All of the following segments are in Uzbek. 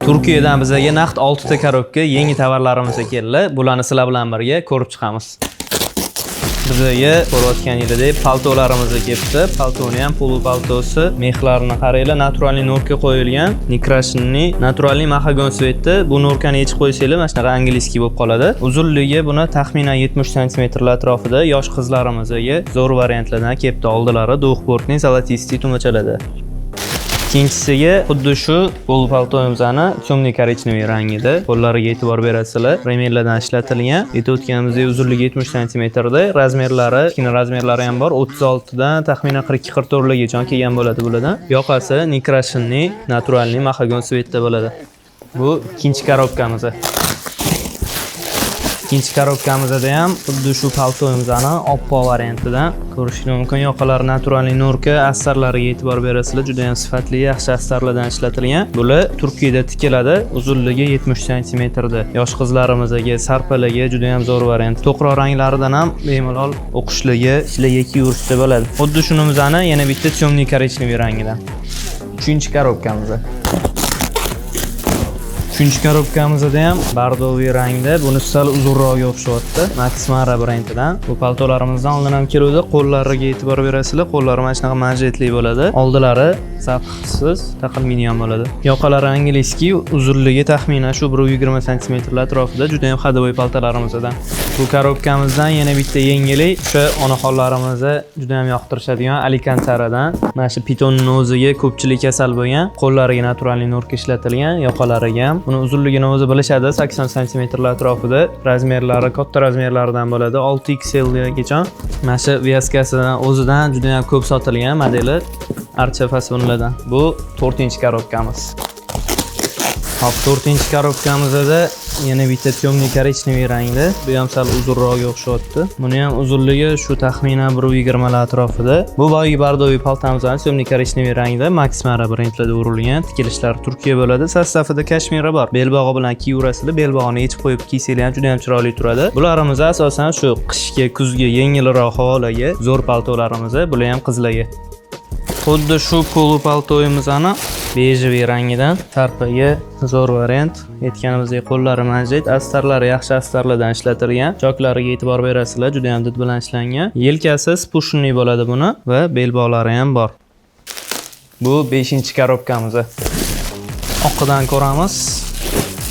Turkiyadan bizga naqd 6 ta коробка yangi tovarlarimiz keldi. Bularni sizlar bilan birga ko'rib chiqamiz. Bizga ko'rayotganingizdek paltolarimiz kelibdi. Paltoni ham полупальто si, мех larini qaranglar, натуральный норка qo'yilgan, некрашенный, натуральный mahagon цвет da. Bu норка ni yechib qo'ysanglar, mana shunaqa английский bo'lib qoladi. Uzunligi buni taxminan 70 santimetrlar atrofida. Yosh qizlarimizga zo'r variantlardan kelibdi. Oldilari двухбортный золотистый tumachalarda. Ikkinchisiga xuddi shu полупальто mizni темный коричневый rangida. Qo'llariga e'tibor berasizlar. Ремень lardan ishlatilgan. Aytib o'tganimizdek, uzunligi 70 santimetrda, размер lari, kichkina размер lari ham bor. 36 dan taxminan 42-44 gacha kelgan bo'ladi bulardan. Yoqasi некрашенный, натуральный mahagon цвет da bo'ladi. Bu ikkinchi коробка miz. Ikkinchi коробка mizda ham xuddi shu paltomizni oppoq variantidan ko'rishingiz mumkin. Yoqalari натуральный норка, astarlariga e'tibor berasizlar, juda ham sifatli, yaxshi astarlardan ishlatilgan. Bular Turkiyada tikiladi, uzunligi 70 santimetrda. Yosh qizlarimizga, sarpalarga juda ham zo'r variant. To'qroq ranglaridan ham bemalol o'qishligi, ishlarga kiyverishsa bo'ladi. Xuddi shunimizni yana bitta темный коричневый rangidan. Uchinchi коробка miz. Uchinchi коробка mizda ham бордовый rangda, buni sal uzunrog'iga o'xshyapti. Max Mara brendidan. Bu paltolarimizdan oldin ham keluvdi. Qo'llariga e'tibor berasizlar. Qo'llari mana shunaqa manjetli bo'ladi. Oldilari запах siz taqilmaydigan bo'ladi. Yoqalari английский, uzunligi taxminan shu 120 santimetrlar atrofida, juda ham ходовой paltolarimizdan. Bu коробка mizdan yana bitta yengillik, o'sha onaxonlarimizni juda ham yoqtirishadigan Alcantaradan. Mana shu pitonni o'ziga ko'pchilik kasal bo'lgan. Qo'llariga натуральный норка ishlatilgan, yoqalariga ham. Buni uzunligini o'zi bilishadi, 80 santimetrlar atrofida. Размер lari katta размер laridan bo'ladi, 6 XL gacha. Mana shu вязка sidan o'zidan juda ham ko'p sotilgan modeli archa fasonlardan. Bu to'rtinchi коробка miz. Hop, to'rtinchi коробка mizda yana bitta темный коричневый rangda. Bu ham sal uzunroqga o'xshyapti. Buni ham uzunligi shu taxminan 1.20 atrofida. Bu boyagi бордовый paltamizni темный коричневый rangda, Max Mara brendlarda urilgan. Tikilishlari Turkiya bo'ladi. Состав ida kashmira bor. Belbog'i bilan kiyaverasizlar. Belbog'ini yechib qo'yib kiysanglar ham juda ham chiroyli turadi. Bularimiz asosan shu qishga, kuzga yengilroq havolarga zo'r paltolarimiz. Bular ham qizlarga. Xuddi shu полупальто mizni бежевый rangidan, sarpaga zo'r variant. Aytganimizdek, qo'llari manjet, astarlari yaxshi astarlardan ishlatilgan. Choklariga e'tibor berasizlar, juda ham did bilan ishlangan. Yelkasi спущенный bo'ladi buni va belbog'lari ham bor. Bu 5-коробка miz. Oqidan ko'ramiz.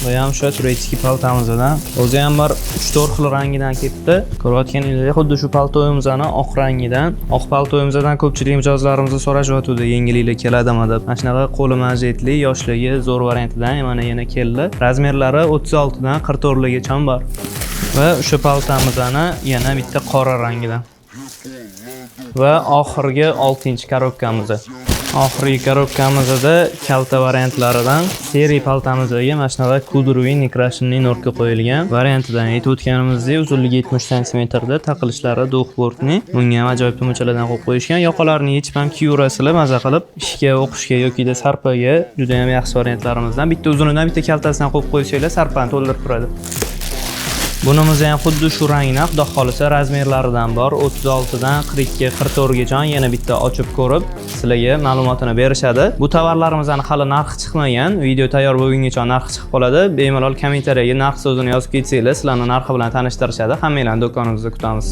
Bu ham o'sha турецкий paltamizdan. O'zi ham bir 3-4 xil rangidan kelibdi. Ko'rayotganingizdek, xuddi shu paltoyimizni oq rangidan. Oq paltoyimizdan ko'pchilik mijozlarimiz so'rashyotgandi, yengilliklar keladimi deb. Mana shunaqa qo'li manjetli, yoshligi zo'r variantidan mana yana keldi. Размер lari 36 dan 44 gacha bor. Va o'sha paltamizni yana bitta qora rangidan. Va oxirgi 6-коробка miz. Oxirgi коробка mizda kalta variantlaridan серый paltamizga mana shunaqa кудровый некрашенный норка qo'yilgan. Variantidan aytib o'tganimizdek, uzunligi 70 santimetrda, taqilishlari двухбортный. Bunga ham ajoyib tumachalardan qo'yib qo'yishgan. Yoqalarini yechib ham kiyaverasizlar, maza qilib ishga, o'qishga yoki sarpaga juda ham yaxshi variantlarimizdan. Bitta uzunidan, bitta kaltasidan qo'yib qo'ysanglar, sarpani to'ldirib turadi. Bunimiz ham xuddi shu rangdan, xudo xohlasa, размер laridan bor. 36 dan 42, 44 gacha yana bitta ochib ko'rib, sizlarga ma'lumotini berishadi. Bu tovarlarimizni hali narxi chiqmagan. Video tayyor bo'lgungacha narxi chiqib qoladi. Bemalol kommentariyaga narx so'zini yozib ketsanglar, sizlarni narxi bilan tanishtirishadi. Hammanglarni do'konimizda kutamiz.